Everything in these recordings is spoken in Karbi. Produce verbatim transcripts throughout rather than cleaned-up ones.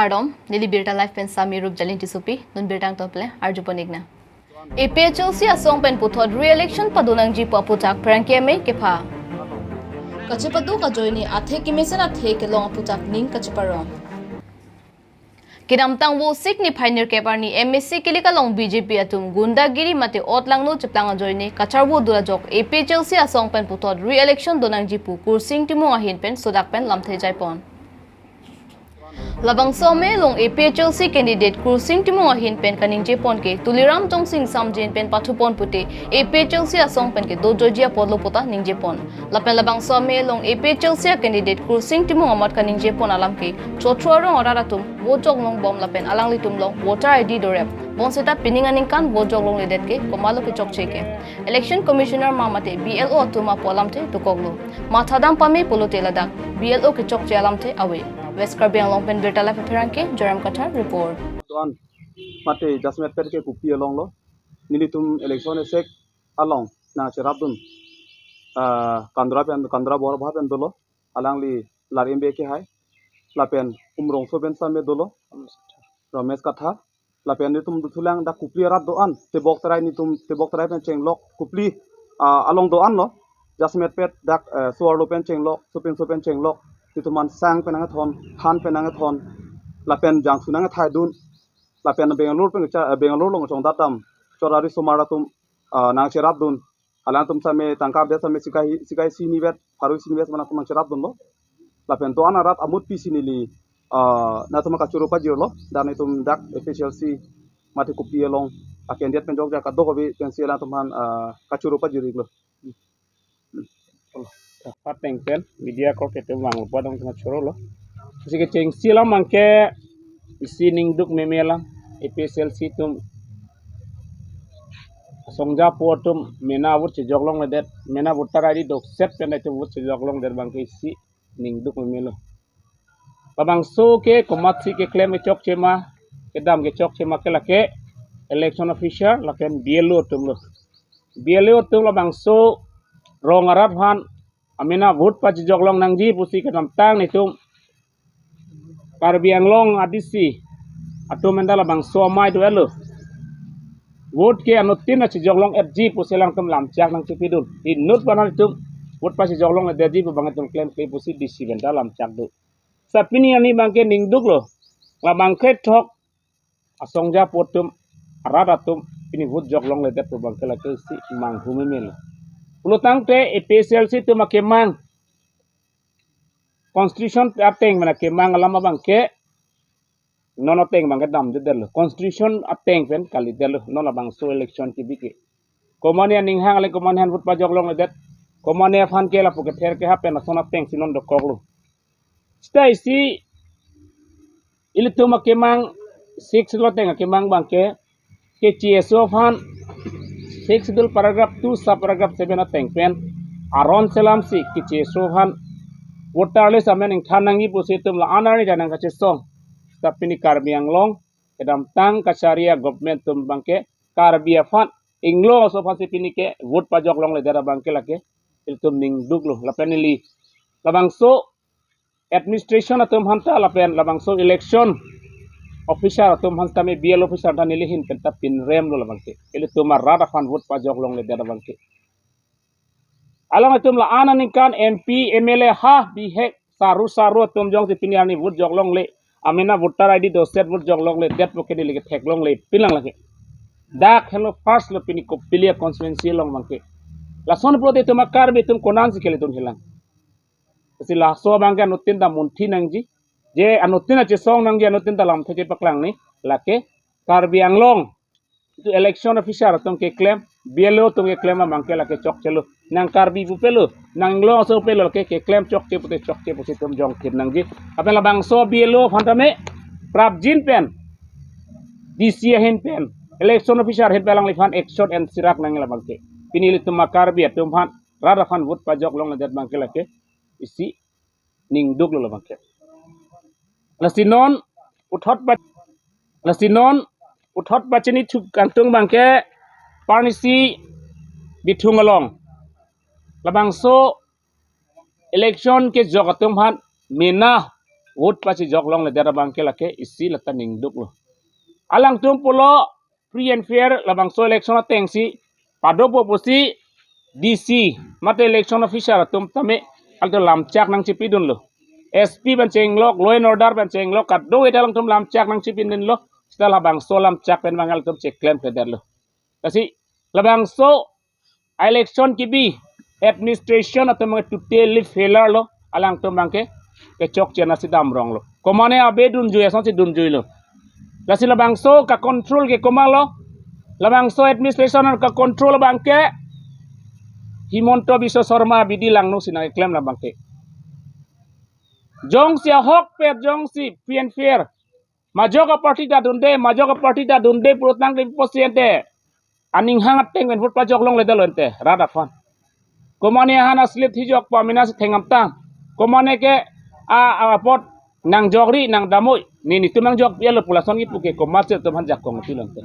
Kardom, neli Birta Live pen Sami Rup Jalin Tissopi, non birta angton pen arjupon-iknang. A P H L C asong pen puthot re-election padonangji pu aputhak pherangke amei kepha. Kachepado kajoine athe kemesen athe kelong aputhak ning kacheparong. Kedamtang Vosik niphai nerkep arni M A C kilik along B J P atum gundagiri mate otlangno cheplang ajoine kacharvo dun ajok A P H L C asong pen puthot re-election donangji pu Kursing Timung ahin pen sodak pen lamthe jaipon. Labangso amei along A P H L C candidate Kursing Timung ahin pen kaningjepon ke Tuliram Tongsing Samjin pen pathupon pute A P H L C asong pen kedo joiji apotlo puta ningjepon. Lapen labangso amei along A P H L C candidate Kursing Timung amat kaningjepon alam ke chotro arong arat atum vote joklongbom lapen alanglitum along voter I D dorep. Bonseta pining aningkan vote joklongledet ke komatlo kechokche ke. Election Commissioner ma mate B L O atum apo alamthe dokoklo. Mathadam pame pulote ladak B L O kechokche alamthe ave. West Karbi Anglong pen Birta Live apherangke Joram Kathar report. Tuan mate jasemet pet ke Kupi alonglo. Nelitum election esek along nangcherapdun, ah, Kandra pen, Kandra Borba pen dolo. Alangli Larimbe kehai. Lapen Umrongso pen same dolo, Ramesh Kathar. Lapen nelitum dothulang dak Kupi arat do-an, Tebok Terai, nelitum Tebok Terai pen chenglok Kupi, ah, along do-anlo. Jasemet pet dak, eh, so-arlo pen chenglok, sopinso pen chenglok. Nelitum an sang pen nangkethon, han pen nangkethon. Lapen jangthu nangkethaidun. Lapen Bangalore pen kecha-, eh, Bangalore along chongdat dam chot ari osomar atum, ah, nangcherapdun. Alangtum same tangka abde same sikai, sikai isi ni vet, pharo isi ni vet mana tum nangcherapdunlo. Lapen do-an arat amut pisi neli, ah, nangtum kachoro pajirlo, dan nelitum dak A P H L C mate Kupi along a candidate pen jokja kadokave pensi alangtum aphan, ah, kachoro pajir-iklo. Pateng pen media korte atum vanglo, padong tengah chorolo. Pusi kechengsi alam abangke isi ningduk meme alam, A P H L C atum asongja apo atum mena vote chejoklongledet, mena voter I D dokset pen itum vote chejoklongledet abangke isi ningduk memelo. Labangso ke komatsi keklem kechokche ma, kedam kechokche ma ke lake election officer lapen B L O atumlo. B L O atum labangso rong arat aphan amena vote pachejoklong nangji pusi kedamtang nelitum Karbi Anglong A D C atum anta labangso amei do-etlo. Vote ke anuttin ta chejoklong-etji pusi alangtum lamchak nangchepidun. Inut aphan nelitum vote pachejoklongledetji pu abang itum klemkle pusi D C anta lamchak do. Sa pini arni abangke ningduklo. Labangke thok asongja apo atum, arat atum pini vote joklongledet pu abangke lake isi manghu memelo. Pulotangte A P H L C atum akemang, constitution ateng mena kemang alam abangke non ateng abangke damjedetlo. Constitution ateng pen kalidetlo non labangso election kebi ke. Komatne aning hang le komatne aphan vote pajoklongledet. Komatne aphan ke lapu kether ke hapen ason atengsi non dokoklo. Seta isi ilitum akemang, Sixth Schedule ateng akemang abangke, K C S O aphan Sixth Schedule paragraph two sub paragraph seven ateng pen aron selamsi K C S O aphan voter list amen ingthan nangji pusi itum la-an arni janang kachesong. Seta pini Karbi Anglong kedamtang kachari a-government atum abangke Karbi aphan, Inglong aso aphansi pini ke vote pajoklongledet abangke lake ilitum ningduklo. Lapen neli labangso administration atum aphanta lapen labangso election officer atum aphanta me B L O officer ta neli ahin penta pinremlo labangke. Ilitum arat aphan vote pajoklongledet abangke. Alanglitum la-an aningkan M P, M L A ha bihek saru saru atum jongsi pini arni vote joklongle, amena voter I D doset vote joklongledet pu ke neli ketheklongle pinlang lake. Dak henlo first lo pini Kopilia constituency along abangke. Lason pulote itum a-Karbi atum konansi ke ilitum hilang. Pusi laso abangke anuttin ta munthi nangji. Je anuttin ta chesong nangji, anuttin ta lamthe chepaklang ni. Lake Karbi Anglong itum election officer atum keklem, B L O atum keklem abangke lake chokchelo. Nang Karbi pupelo, nang Inglong aso pupelo, lake keklem chokche pute chokche pusi itum jongthir nangji. Lapen labangso B L O aphan tame prapjin pen, D C ahin pen, election officer ahin pen alangliphan action ensirak nang labangke. Pini ilitum a-Karbi atum aphan, rat aphan vote pajoklongledet abangke lake isi ningduklo labangke. Lasi non puthot pa, lasi non puthot pachini thuk kangtung abangke Parnisi Bithung along. Labangso election kejok atum aphan mena vote pachijok longledet abangke lake isi lata ningduklo. Alangtum pulo free and fair labangso election atengsi padopo pusi D C mate election officer atum tame alangtum lamchak nangchipidunlo. S P pen chenglok, law and order pen chenglok, kadokave ta alangtum lamchak nangchipidunlo. Seta labangso lamchak pen abang alangtum cheklemkledetlo. Lasi labangso election kebi administration atum abang totally failure lo, alangtum abangke kechok chena si damronglo. Komane abe dunjui asonsi dunjuilo. Lasi labangso ka-control ke komatlo, labangso administration ka-control abangke Himanta Biswa Sarma abidi langno si nangkeklem labangke. Jongsi ahokpet, jongsi free and fair, majok aparty ta dunde, majok aparty ta dunde pulotangte pusi ente aning hang ateng pen vote pajok longledetlo ente rat aphan. Komane ahan a-slip thijok pamena si thengam tang. Komane ke a, a apot nangjokri nangdamoi, ne netum nangjokpialo pu lason kipu ke komatsi atum aphan jakong pilonte.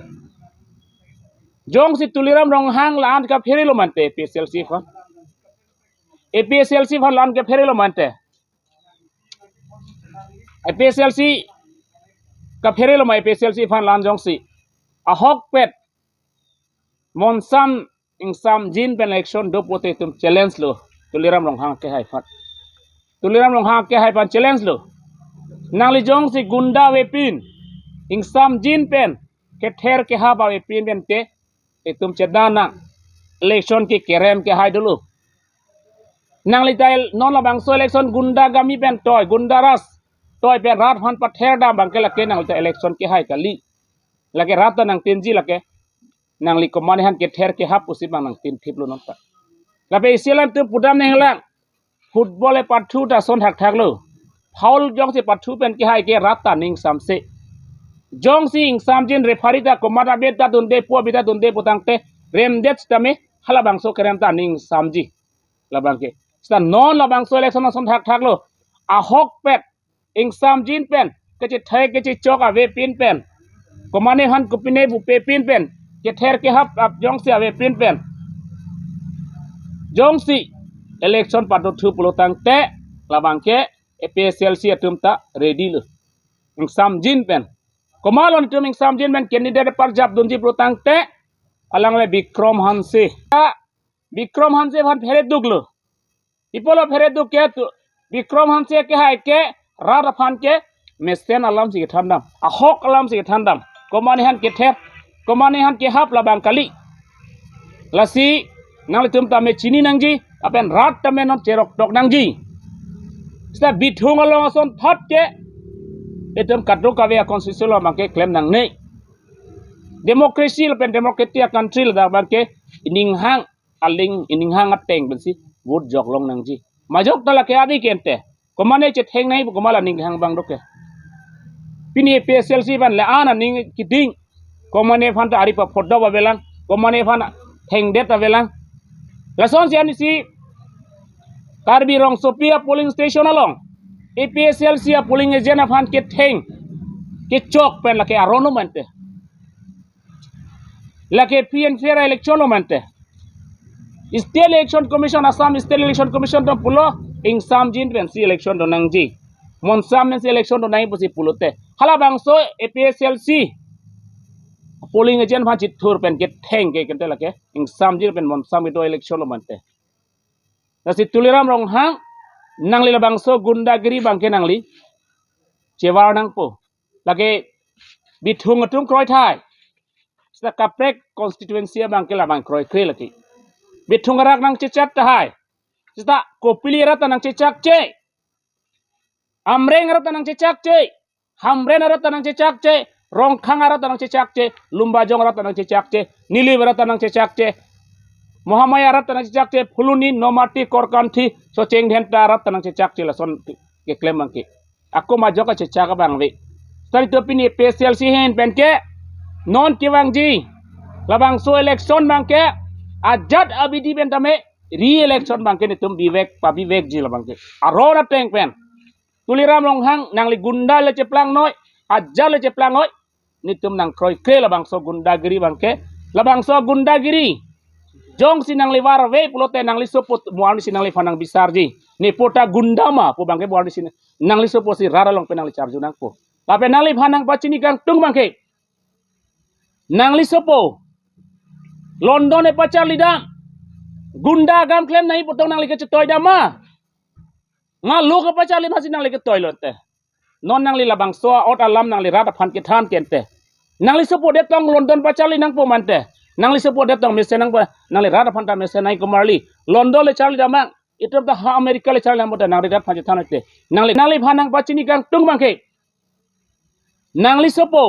Jongsi Tuliram Ronghang la-an kapherelo mante A P H L C aphan, A P H L C aphan la-an kapherelo mante, A P H L C kapherelo ma A P H L C aphan la-an jongsi ahokpet monsam ingsamjin pen election do pulote itum challenge lo Tuliram Ronghang akehai aphan. Tuliram Ronghang akehai aphan challenge lo. Nangli jongsi gunda avepin, ingsamjin pen, kether kehap avepin pen te itum chedan nang. Election ke kerem kehai dolo. Nangli ta non labangso election gundagami pen toi, gunda raj toi pen rat aphan patherdam abangke lake nangli ta election kehai kali. Lake rat ta nangtinji lake. Nangli komane aphan kether kehap pusi abang nangtin thiplo nonta. Lapen isi alangtum pudam nanglang. Football epathu ta ason thakthaklo. Foul jongsi pathu pen kehai ke rat ta ning samse. Jongsi ingsamjin referee ta komat abe ta dunde, pu abe ta dunde putangte remdet tame halabangso kerem ta ning samji. Labangke. Seta non labangso election ason thakthaklo. Ahokpet ingsamjin pen kechethek kechechok avepin pen, komane aphan kopine pupepin pen, kether kehap ap jongsi avepin pen jongsi election padothu pulotangte labangke A P H L C atum ta ready lo. Ingsamjin pen. Komatlo netum ingsamjin pen candidate parjap dunji pulotangte alangle Bikram Hanse. Ta Bikram Hanse aphan phereduklo. Ipolo phereduk ke tu, Bikram Hanse akehai ke rat aphan ke mesen alamsi kethandam, ahok alamsi kethandam. Komane aphan kether, komane aphan kehap labang kali. Lasi nanglitum tame chini nangji, lapen rat tame non cheroktok nangji. Seta Bithung along ason thot ke itum kadokave a-constitution along abangke klem nangne. Democracy lapen democratic a-country ladak abangke ining hang aling, ining hang ateng pensi vote jok long nangji. Majok ta lake adi ke ente. Komane chetheng nangji pu komat la aning hang abang do ke. Pini A P H L C aphan la-an aning keding. Komane aphan ta ari paphodop avelang, komane aphan thengdet avelang. Lasonsi anisi Karbi Rongsopi a-polling station along A P H L C a-polling agent aphan ketheng kechok pen lake aron lo mante. Lake free and fair election lo mante. State Election Commission, Assam State Election Commission atum pulo ingsamjin pensi election do nangji, monsam pensi election do nangji pusi pulote, halabangso A P H L C polling agent aphan chithur pen ketheng ke kente lake ingsamjin pen monsam kedo election lo mante. Lasi Tuliram Ronghang, nangli labangso gundagiri abangke nangli chevar nangpo. Lake Bithung atum kroithai. Seta kaprek constituency abangke labang kroikre lake. Bithung arat nangchechat tahai. Seta Kopili arat nangchechakche. Amreng arat nangchechakche. Hamren arat nangchechakche. Rongkhang arat nangchechakche. Lumbajong arat nangchechakche. Nilip arat nangchechakche. Mahamaya arat nangchechakche. Phuloni, Nomati, Korkanthi, Socheng Dhenta arat nangchechakche lason keklem abangke. Ako majok kachechak abang ave. Seta itum pini A P H L C ahin penke non kevangji labangso election abangke ajat abidi pen tame re-election abangke netum bivek pabivekji labangke. Aron ateng pen. Tuliram Ronghang nangli gunda le cheplang noi, ajat le cheplang noi. Netum nangkroikre labangso gundagiri abangke. Labangso gundagiri jongsi nangli varve pulote nangli support muan si nangliphan nangbisarji. Ne pota gunda ma pu abangke bor di sini. Nangli sopo si rat along pen nangli charju nangpo. Lapen nangliphan nangpachini kangtung abangke, nangli sopo London epacharli dam, gunda agam klem nangji pu tong nangli kachetoi dam ma? Ngalo kepacharli masi nangli ketoi lote. Non nangli labangso a'ot alam nangli rat aphan kethan kente. Nangli sopo det tong London pacharli nangpo mante, nangli sopo det tong mesen nangpo, nangli rat aphan ta mesen nangji komarli. London le charli dam ma, itum ta ha America le charli dam pote nangli rat aphan chethan te. Nangli, nangliphan nangpachini kangtung abangke, nangli sopo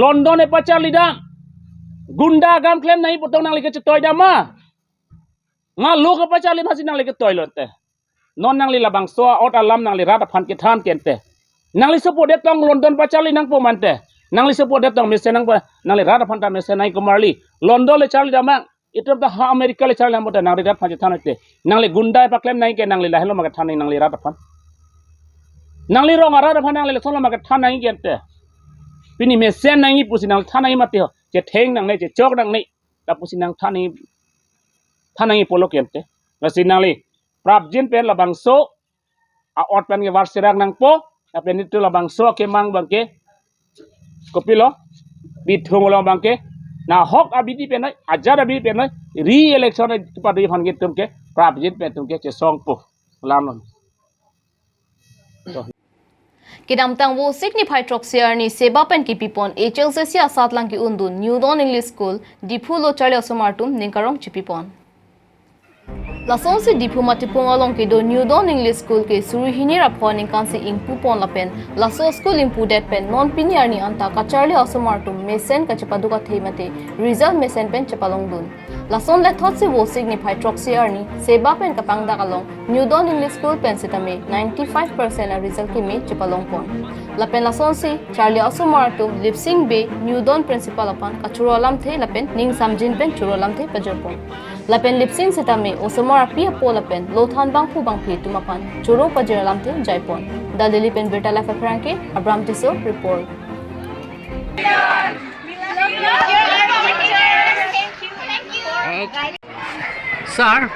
London epacharli dam, gunda agam klem nangji pu tong nangli kachetoi dam ma? Ngalo kepacharli masi nangli ketoi lote. Non nangli labangso a'ot alam nangli rat aphan kethan kente. Nangli sopo det tong London pacharli nangpo mante, nangli sopo det tong mesen nangpo, nangli rat aphan ta mesen nangji komarli. London le charli dam ma, itum ta ha America le charli dam pote nangli rat aphan chethan te. Nangli gunda epaklem nangji ke nangli lahelo ma kethan nangji nangli rat aphan? Nangli rong arat aphan nangli lason lo ma kethan nangji kente? Pini mesen nangji pusi nangli than nangji mati ho. Chetheng nangne, chechok nangne, lapusi nangthan nangji, than nangji pulo kente. Lasi nangli prapjin pen labangso a'ot pen ke varsirak nangpo, lapen itum labangso akemang abangke kopilo, bithung along abangke nahok abidi pen noi, ajat abidi pen noi, re-election padu aphan ke itum ke prapjin pen itum ke chesongpo. Lamlon. Kedamtang Vosik niphai throksi arni seba pen kipipon H L C C asatlang ke-undun New Dawn English School, Diphu lo charli osomar atum ning karong chipipon. Lasonsi Diphu Matipung along kedo New Dawn English School ke suri hini ra pho aningkan si ingpupon lapen laso school ingpudet pen non pini arni anta kacharli osomar atum mesen kachepaduk athe mate result mesen pen chepalongdun. Lason lethot si Vosik niphai throksi arni seba pen kapangdak along New Dawn English School pen sitame ninety-five percent a result keme chepalongpon. Lapen lasonsi charli osomar atum Lipsing Bey, New Dawn principal aphan kachoro alamthe lapen ning samjin pen choro alamthe pajirpon. Lapen Lipsing sitame osomar api apo lapen lothan bangphu bangphi atum aphan choro pajir alamthe jaipon. Delhi pen Birta Live apherangke Abraham Tisso report. Sir,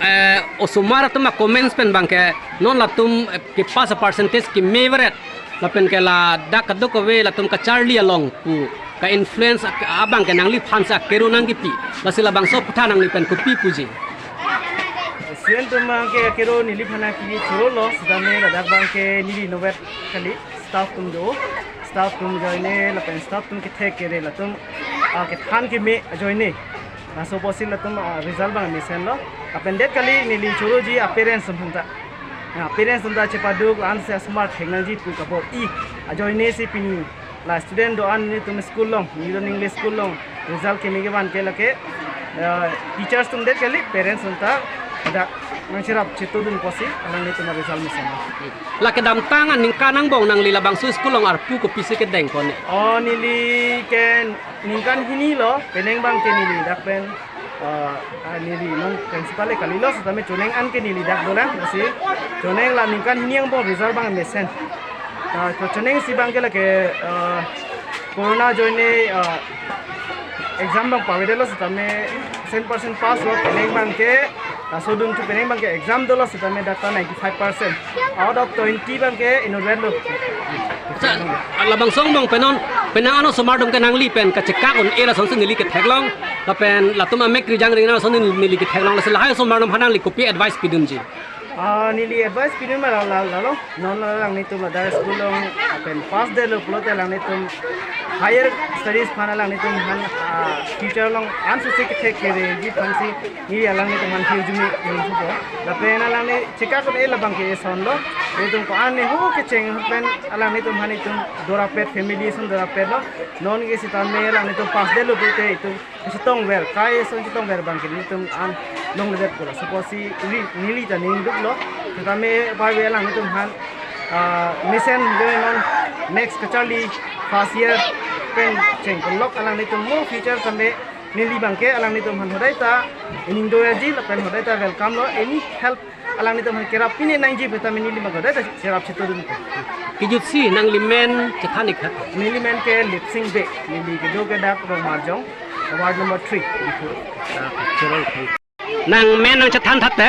eh, osomar atum a-comments pen abangke non latum, eh, kepass a-percentage keme varet, lapen ke ladak kadokave latum kacharli along pu ka-influence ak-, abangke nangliphan si akero nangkipi. Lasi labangso aphuthak nangli pen kopi puji? Student atum abangke akero neliphan nangkipi choro lo, sitame ladak abangke neli inutvet kali, staff atum do. Staff atum ajoine, lapen staff atum kethek kere, latum, ah, kethan keme ajoine. Laso apotsi latum, ah, result abang mesenlo. Lapen det kali neli choroji a-parents atum aphanta. Ah, parents atum ta chepaduk, la-an si smart thek nangji pu kabor-i. Ajoine si pini la student do-an nelitum school along, New Dawn English School along result keme kevan ke lake, ah, teachers atum det kali, parents atum ta dak nangcherap chetodun apotsi alanglitum a-result mesen. La kedamtang aningkan angbong nangli labangso school along arpu kopisi kedeng pon-e? Oh, neli ke ningkan hini lo, penang abangke neli dak pen, eh, ah, neli non principal le kalilo, sitame choneng an ke neli dak dolang, lasi choneng la ningkan hini angbong result abang mesen. Ah, to choneng si abangke lake, eh, corona ajoine, eh, exam abang pavedetlo sitame cent percent pass lo, penang abangke, ah, sodun thu penang abangke exam dolo sitame dak ta ninety-five percent out of twenty abangke inutvetlo. Accha, labangso angbong pen non, penang ano osomar atum ke nangli pen kachekak un-e lasonsi neli ketheklong, lapen latum amek rijang ri nang lasonsi neli ketheklong, lasi lahai osomar atum aphan nangli kopi advice pidunji? Ah, neli advice pidun ma la, la, lalo. Non alanglitum ladak school along pen pass detlo pulote alanglitum higher studies aphan alanglitum aphan, ah, future along ansose kethek kereji aphansi neli alanglitum aphan hirjume neli supo. Lapen alangli chekak un-e labangke esonlo. Itum ko-an ne ho kecheng pen alanglitum aphan itum dorapet, family ason dorapetlo. Non ke sitame alanglitum pass detlo pulote itum chetongver, kai ason chetongver abangke nelitum an longledet pulo. Laso apotsi neli, neli ta ningduklo. Sitame parve alanglitum aphan, ah, mesen jo non next kacharli first year pen chengponlok alanglitum mo future tame neli abangke alanglitum aphan hodai ta ining doji lapen hodai ta welcome lo, any help alanglitum aphan kerap pine nangji pu tame neli abang hodai ta kerap chetodun. Kejutsi nangli men chethan ik tha. Neli men ke Lipsing Bey, neli kedo ke dak Rongmarjong, ward number three, Diphu. Nang men nangchethan tha te?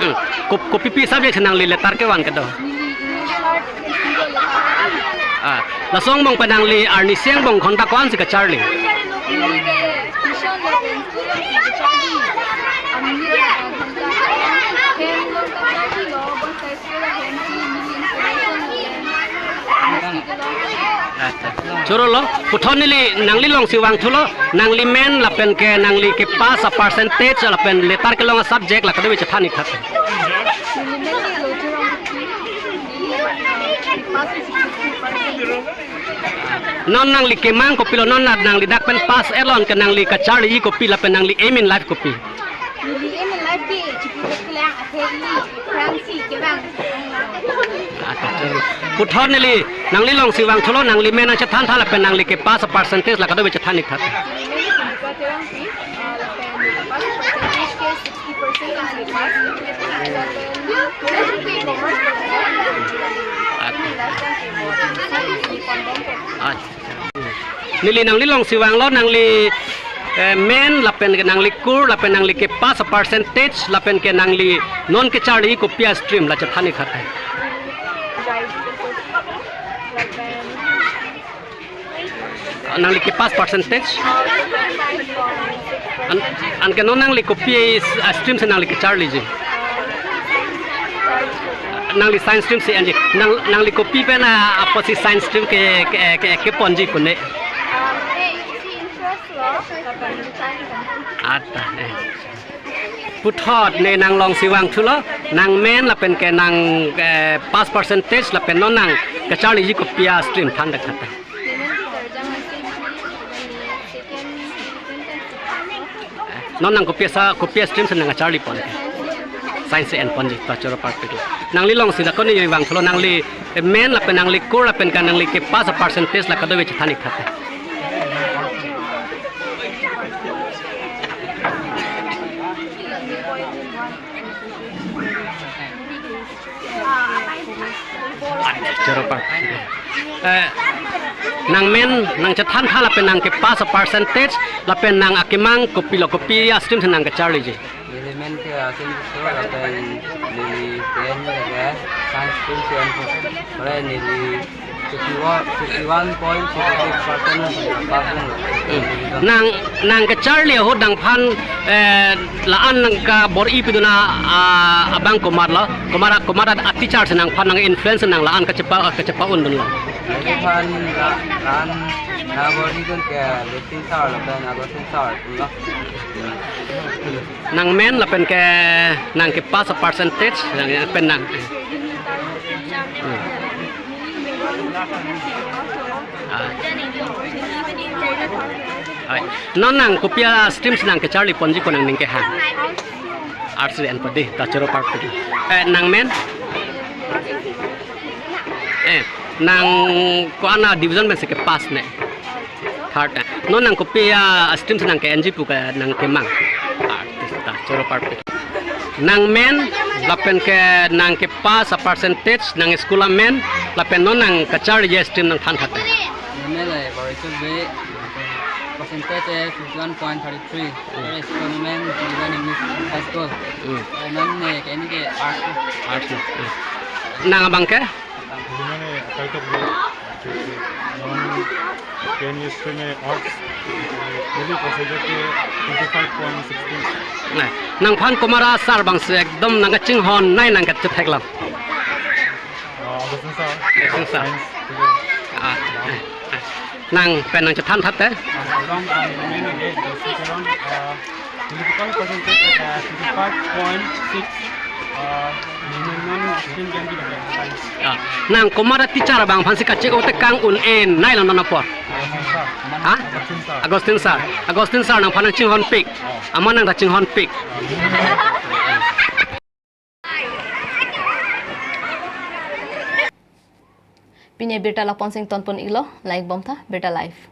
Hmm. Kop-, kopipi subject si nangli letter kevan kedo? Neli English part, Hindi letter. Ah, laso angbong pen nangli arnisi angbong ghonta ko-ansi kacharli? Neli ke tuition lapen school alongsi kacharli. Amonit ke ghonta ko-an hem along kacharlilo, bonsai school ahem si neli information lapen mosque along. Chorolo, puthot neli nangli alongsi vangthulo, nangli men lapen ke nangli kepass a-percentage lapen letter kelong a-subject la kadokave chethan ik tha. Neli men ke Lochorong Kuki, neli, uh, kepass sixty-three percent. Non nangli kemang kopilo, non nat nangli dak pen pass etlo, anke nangli kacharliji kopi lapen nangli aim in life kopi? Neli aim in life ke chipudet kelang, athe ili aphrangsi kevang. Puthot neli nangli alongsi vangthulo, nangli men nangchethan tha lapen nangli kepass a-percentage la kadokave chethan ik tha. Neli men ke Sindika Terangpi, uh, lapen pass percentage ke sixty percent ansi pass. Lapen commerce. Accha. Neli nangli alongsi vanglo, nangli, eh, men lapen ke nangli kur lapen nangli kepass a-percentage lapen ke nangli non kacharli kopi a-stream la chethan ik tha. Nangli kepass percentage? An, anke non nangli kopi a-stream si nangli kacharliji? Nangli science stream si enji. Nang, nangli kopi pen a, apotsi science stream ke, ke, ke, keponji pune? Accha, eh. Puthot ne nang alongsi vangthulo, nang men lapen ke nang, eh, pass percentage lapen non nang kacharliji kopi a-stream than dak tha. Non nang kopi asa, kopi a-stream si nang kacharli pon? Science si enponji, ta choro parpik. Nangli alongsi dak ko neli vangthulo, nangli, eh, men lapen nangli kur lapen ke nangli kepass a-percentage la kadokave chethan ik tha. Choro parpik. Eh, nang men nangchethan tha lapen nang kepass a-percentage lapen nang akemang kopilo, kopi a-stream si nang kacharliji? Neli men ke akin so lapen neli pen ke science stream si enpo. Ore neli fifty-one, fifty-one point fifty-six percent nang pass dun. Hmm. Nang, nang kacharli ahut nangphan, eh, la-an nang kabor-i pidun a, ah, abang komatlo, komat, komat a-teacher si nangphan nang-influence nang la-an kachepa, kachepa-un dunlo? Neliphan la, la-an nang bor-i dun ke Blessing sir lapen Augustine sir lo. Nang men lapen ke nang kepass a-percentage, nang pen nang. Hmm. Ah. Ai. Non nang kopi a-stream si nang kacharli ponji ko nangning kehang? Arts si enpo dei, ta choro parpik. Eh, nang men? Eh, nang ko-an a-division pensi kepass ne? Third, eh. Non nang kopi a-stream si nang ke-enji pu ke nang kemang? Arts, ta choro parpik. Nang men, lapen ke nang kepass a-percentage, nang school amen, lapen non nang kacharliji a-stream nangthan tha. Neli men la Boroison Bey. Percentage eh fifty-one point thirty-three. Very strong women, even English high school. Hmm. Women eh, kini ke arts. Arts. Hmm. Nang abang ke? Women eh, kaitok dei. Non K N U stream eh, arts. Daily percentage ke twenty-five point sixteen. Nai, nangphan komat asar abang si ekdom nangkachinghon, nai nangkachethek lang. Ah, Augustine sir. Augustine sir. Science teacher. Ah, eh, eh. Nang pen nangchethan thap te? Ah, along, ah, main eh, Joshi Teron, ah, twenty-five percentage, ah, twenty-five point six, ah, minimum student can be the science. Ah, nang komat ateacher abang aphan si kachik-o tekang un-e, nai lang non apor. Augustine sir. Ha? Augustine sir. Augustine sir. Augustine sir nangphan nangchinghonpik. Oh. Amat nang ta chinghonpik. Pini abirta lapu-an si ingtonpon-iklo, langdun bom tha, Birta Live.